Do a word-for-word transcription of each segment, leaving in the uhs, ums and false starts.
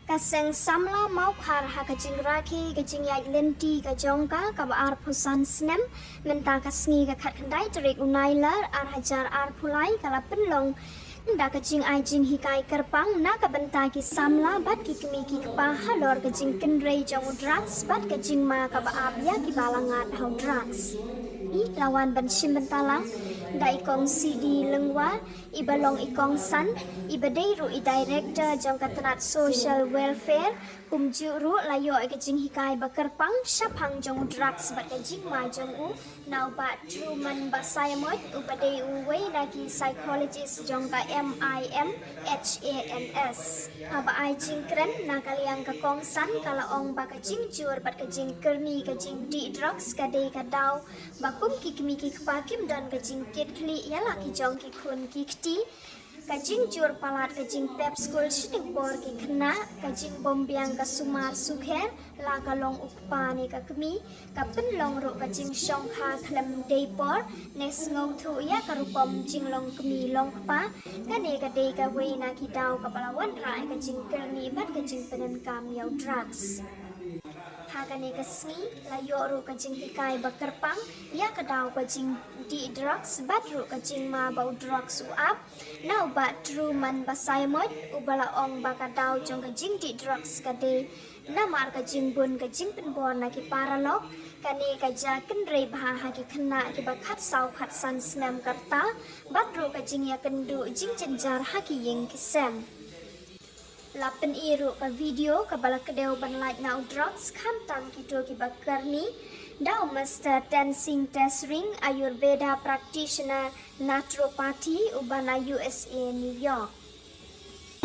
Ka seng samla Mawkhar ha ka jingrakhe ka jingïaid lynti ka jong ka kaba arphew san snem mynta ka sngi ka khatkhyndai tarik u Nailar ar hajar arphew lai ka la pynlong da ka jingai jinghikai kyrpang na ka bynta ki samla bad ki kmie ki kpa halor ka jingkynrei jong u drugs bad ka jingma kaba ap ïa kiba la ngat ha u drugs. I la wan ban shim bynta lang da i Kong C D Lyngwa, iba long i kongsan, iba dei ruh i director jong ka tnat social welfare, kumjuh ruh la ïoh ïa ka jinghikai ba kyrpang shaphang jong u drugs bad ka jingma jong u na u Bah Truman Basaiawmoit, uba dei uwei na ki psychologist jong ka MIMHANS. Haba ai jingkren na ka liang ka kongsan ka la ong ba ka jingjur bad ka jingkyrni ka jingdih drugs ka dei ka daw ba kum ki kmie ki kpa kim don ka jingkitkhlieh ïa la ki jong ki khun ki kti. Ka jingjur palat ka jingpep skul shiteng por ki khynnah, ka jingbymbiang ka sumar sukher, la ka long u kpa ne ka kmie, ka pynlong ruh ka jingshongkha khlem dei por, ne sngewthuh ïa ka rukom jinglong kmie long kpa, kane ka dei kawei na ki daw kaba la wanrah ïa ka jingkyrni bad ka jingpyndonkam ïa u drugs. Ha kane ka sngi, la ïoh ruh ka jinghikai ba kyrpang ïa ka daw ka jingdih drugs bad ruh ka jingma ba u drugs u ap na u Bah Truman Basaiawmoit, uba la ong ba ka daw jong ka jingdih drugs ka dei namar ka jingbun ka jingpynbor na ki paralok, kane ka jia kynrei bha ha ki khynnah kiba khatsaw khatsan snem ka rta, bad ruh ka jingïakynduh jingjynjar ha ki ïing ki sem. La pyni ruh ka video kaba la kdew ban lait na u drugs khamtam kito kiba kyrni da u Mister Tensing Tesring, Ayurveda practitioner, naturopathy, uba na U S A, New York.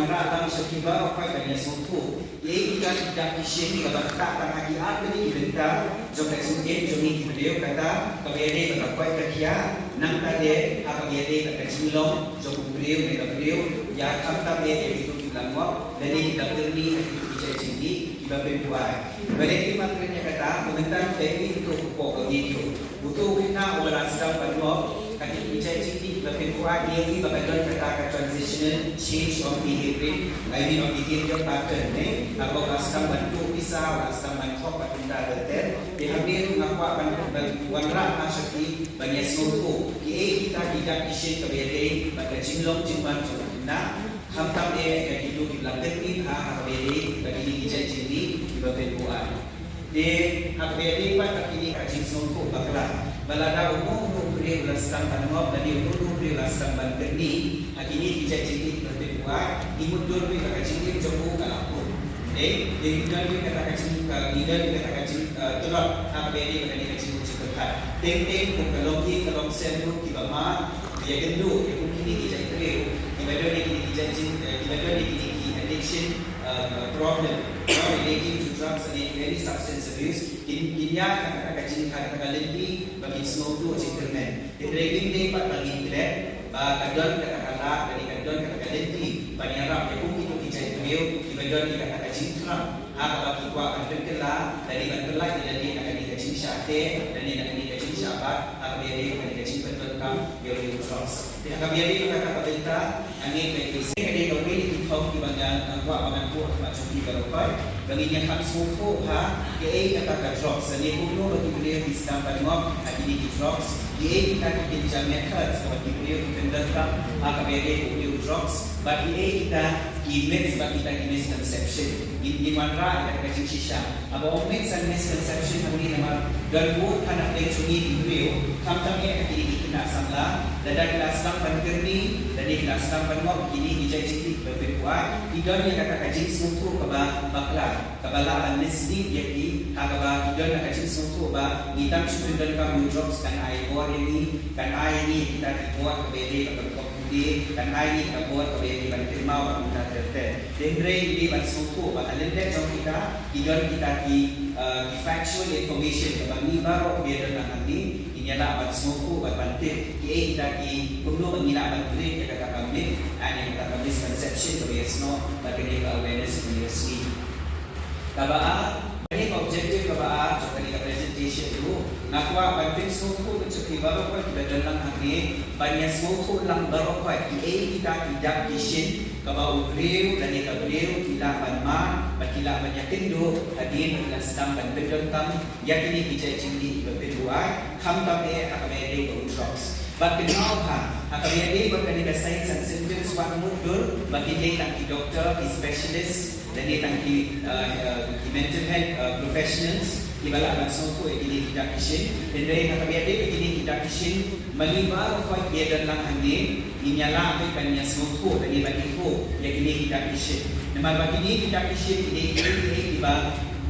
Ngi la dang sha kiba ïa sngewthuh ïa kita ki dak ki shin kaba ktah tang ha ki ar tylli ki bynta jong ka jingim jong ngi ki briew, kata kaba ïadei bad ka koit ka khiah, nangta de ha kaba ïadei bad ka jinglong jong u briew ne ka briew, ïa khamtam eh ïa kito ki la ngop lane ki la kyrni ha kito ki jait jingdih kiba pynbuaid. Balei ngi ïa kren ïa kata? Ba mynta phi ïohi uto u kpoh ka video, uto u khynnah uba la sdang ban ngop ha kito ki jait jingdih kiba pynbuaid, ngi ïohi ba ka don kata ka transitional change of behavior, I mean of behavior pattern, ne? Haba u la sdang ban tuh pisa, u la sdang ban thok bad kumta ter ter. Te hangne ruh nga kwah ban, ban wanrah ha sha phi ban ïa sngewthuh kiei kita ki dak ki shin kaba ïadei bad ka jinglong jingman jong u khynnah, khamtam eh ïa kito kiba la kyrni ha kaba ïadei bad kine ki jait jingdih kiba pynbuaid. Te ha kaba ïadei pat bad kine ka jingsngewthuh bakla ba lada uno uno u briew u la sdang ban ngop lane uno uno u briew u la sdang ban kyrni ha kine ki jait jingdih kiba pynbuaid, ngi mutdur ruh ba ka jingim jong u ka la pud. Te ngi don ruh kata ka jing, ngi don ruh kata ka jing, eh, tulop ha kaba ïadei bad kane ka jingmut jingpyrkhat. Teng teng kum ka longïing ka longsem ruh kiba mad, ïa kynduh ïa kum kine ki jait briew kiba don ïa kine ki jait jing, eh, kiba don ïa kine ki addiction, eh, problem, you know, relating to drugs and any substance abuse. Kin, kin ïa kata ka jing, kata ka lynti ba kin sngewthuh jingkyrmen. Hynrei ngim dei pat ba ngin klet ba ka don kata ka lad lane ka don kata ka lynti ban ïarap ïa kum kito ki jait briew kiba don ïa kata ka jingthrang ha kaba ki kwah ban pynkylla lane ban pyllait ïa lade na kane ka jingshah teh lane na kane ka jingshah bat ha kaba ïadei bad kane ka jingpyndonkam ïa u drugs. Te ha kaba ïadei bad kata ka bynta, hangne ka dei, ka dei kawei na ki thong kiba nga kwah ban buh ha khmat jong phi baroh khoit, ba ngin ïa kham sngewthuh ha kaei kata ka drugs, lane kumno ba ki briew ki sdang ban ngop ha kine ki drugs, kiei kita ki kynja methods kaba ki briew ki pyndonkam ha kaba ïadei bad u drugs, bad kiei kita ki myths bad kita ki misconception. Ngin, ngin wanrah ïa kata ka jingshisha. Haba ong myths and misconception hangne namar don bun ha na pdeng jong ngi ki briew, khamtam eh ha kine ki khynnah samla, lada ki la sdang ban kyrni lane ki la sdang ban ngop kine ki jait jingdih kiba pynbuaid, ki don ïa kata ka jingsngewthuh kaba bakla kaba lah ban mislead ïa ki, ha kaba ki don ïa ka jingsngewthuh ba ngi tang shu pyndonkam u drugs kan ai bor ïa ngi, kan ai ïa ngi kita ki bor kaba ïadei bad ka rukom pule, kan ai ïa ngi ka bor kaba ïadei ban kynmaw bad kumta ter ter. Te hynrei ngi dei ban sngewthuh ba ha lyndet jong kita ki don kita ki, eh, ki factual information kaba ngi baroh kiba ïadon lang hangne ngin ïa lah ban sngewthuh bad ban tip kiei kita ki, kumno ba ngi lah ban break ïa kata ka myth and ïa kata ka misconception kaba ïasnoh bad kane ka awareness kaba ïasnoh. Kaba ar, kane ka objective kaba ar jong kane ka presentation ruh nga kwah ban pynsngewthuh bad sha phi baroh kiba don lang hangne, ban ïasngewthuh lang baroh kiei kita ki dak ki shin kaba u briew lane ka briew ki lah ban mad, Lah ban ïakynduh hadien ba ki la sdang ban pyndonkam ïa kine ki jait jingdih kiba pynbuaid, khamtam eh ha kaba ïadei bad u drugs. Bad kynmaw ha, ha kaba ïadei bad kane ka signs and symptoms, wat mutdur ba kin dei tang ki doktor, ki specialist, lane tang ki, uh, uh, ki mental health, uh, professionals kiba lah ban sngewthuh ïa kine ki dak ki shin. Hynrei ha kaba ïadei bad kine ki dak ki shin, mano baroh ki ba ïadon lang hangne, ngin ïa lah beit ban ïa sngewthuh lane ban ithuh ïa kine ki dak ki shin. Namar ba kine ki dak ki shin ki dei kiei kiei kiba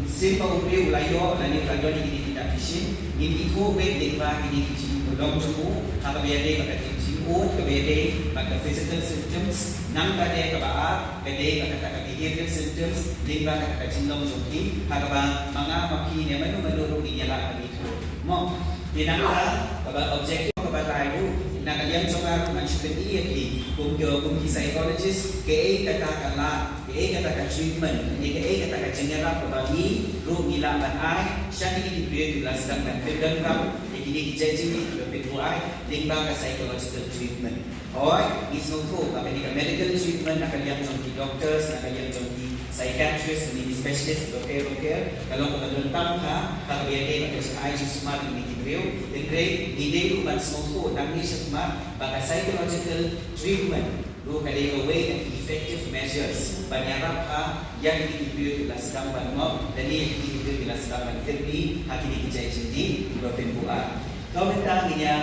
shisien ba u briew u la ïoh lane u la don ïa kine ki dak ki shin, ngin ithuh beit lyngba kine ki jinglong jong u ha kaba ïadei bad ka jingud, kaba ïadei bad ka physical symptoms. Nangta de kaba ar ka dei bad kata ka behavioral symptoms lyngba kata ka jinglong jong ki, ha kaba ma nga ma phi ne mano mano ruh ngin ïa lah ban ithuh. Mo, te nangta kaba objective kaba lai ruh na ka liang jong nga ruh ngan shu pyni ïa phi kum ki, kum ki psychologist, kaei kata ka lad, kaei kata ka treatment, ne kaei kata ka jingïarap kaba ngi ruh ngi lah ban ai sha kine ki briew kiba la sdang ban pyndonkam ïa kine ki jait jingdih kiba pynbuaid lyngba ka psychological treatment. Hooid, ngi sngewthuh ba kane ka medical treatment na ka liang jong ki doctors, na ka liang jong ki psychiatrist, ne ki specialist, kiba pher ba pher, ka long kaba donkam ha, ha kaba ïadei bad ka jingai jingsumar ïa kine ki briew. Hynrei ngi dei ruh ban sngewthuh nangne shakhmat ba ka psychological treatment ruh ka dei kawei na ki effective measures ban ïarap ha ïa kine ki briew kiba la sdang ban mop, lane ïa kine ki briew kiba la sdang ban kyrni ha kine ki jait jingdih kiba pynbuaid. Kawei tang ngin ïa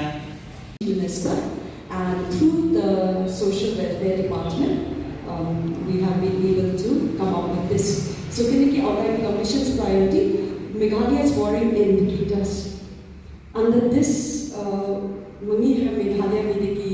Minister, and through the Social Welfare Department, um, we have been able to come up with this. So, kine ki outline ki missions priority, Meghalaya's foray in indicators. Under this, uh, ma ngi ha Meghalaya ngi dei ki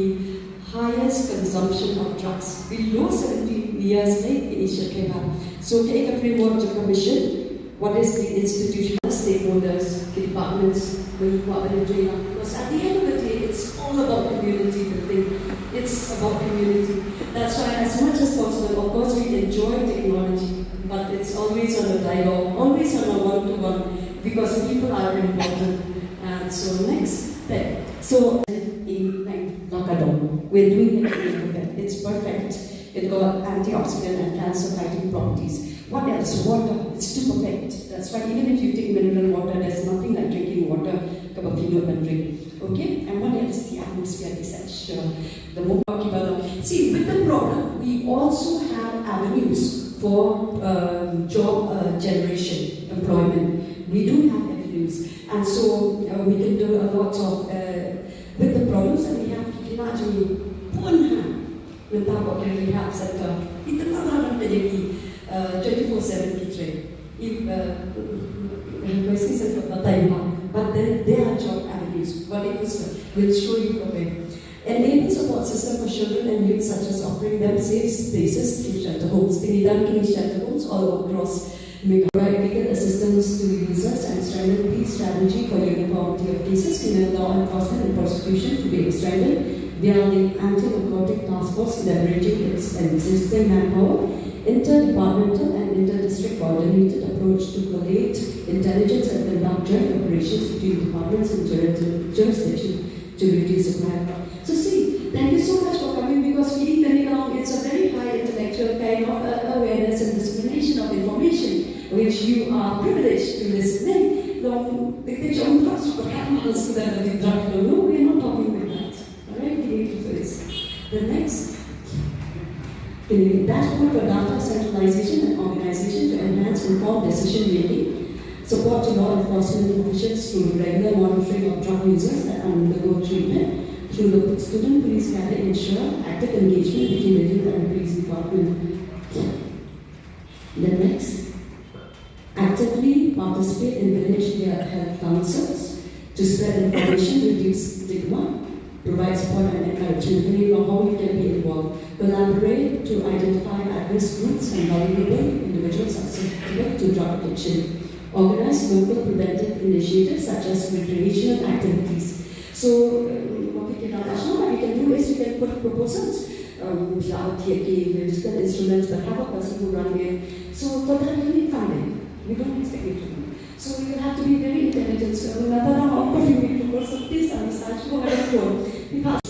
highest consumption of drugs, below seventeen years, right, in Asia Kebab. So, kaei ka framework jong ka mission, what is the institution, stakeholders, ki departments, ba ngi kwah ban ïa join lang. Because at the end of the day, it's all about community building. It's about community. That's why, as much as possible, of course, we enjoy technology, but it's always on a dialogue, always on a one-to-one, because people are important. And so, next, there. So, in, like, Lakadong, we're doing it in Africa. It's perfect. It got antioxidant and cancer-fighting properties. What else? Water. It's too perfect. That's why even if you take mineral water, there's nothing like drinking water kaba phi nud ban drink. Okay? And what else? The atmosphere is such, uh, the more kiba. See, with the problem, we also have avenues for, um, job, uh, generation, employment. We do have avenues. And so, uh, we can do a lot of, uh, with the problems that we have, ki la jong pun ha. Mynta ka rehab center, ita la la ban pynjah ki, uh, twenty-four seven ki trei. If, uh, university center batai ha, but then there are job avenues. What it is, we'll show you from where. Enable support system for children and youth, such as offering them safe spaces through shelter homes. Te ngi don kine shelter homes all across Meghalaya. Provide legal assistance to users and strengthen the strategy for uniformity of cases. Criminal law enforcement and prosecution to be strengthened via the Anti-Narcotic Task Force, leveraging its existing manpower. Interdepartmental and inter-district coordinated approach to collate intelligence and conduct joint operations between departments and jurisdiction to reduce the crime. So see, thank you so much for coming, because feeling coming along, it's a very high intellectual kind of, uh, awareness and dissemination of information which you are privileged to listen. Long, they, they don't trust what happens to them when they drop. No, no, we are not talking like that. All right, we need to do this. The next. The dashboard for data centralization and organization to enhance informed decision making. Support to law enforcement officials through regular monitoring of drug users that undergo treatment. Through the Student Police Cadet, ensure active engagement between the youth and the police department. The next. Actively participate in village health councils to spread information, reduce stigma, provide support and encouragement. Depending on how you can be involved, collaborate to identify at-risk groups and vulnerable individuals susceptible to drug addiction. Organize local preventive initiatives such as recreational activities. So, um, what we can, what you can do is you can put proposals. Um, yeah, okay, okay, musical instruments, but have a person who run it. So for that, you need funding. You don't expect it to be. So you have to be very intelligent. So another one, of course, you need to go. So please understand, you won't have a phone. Because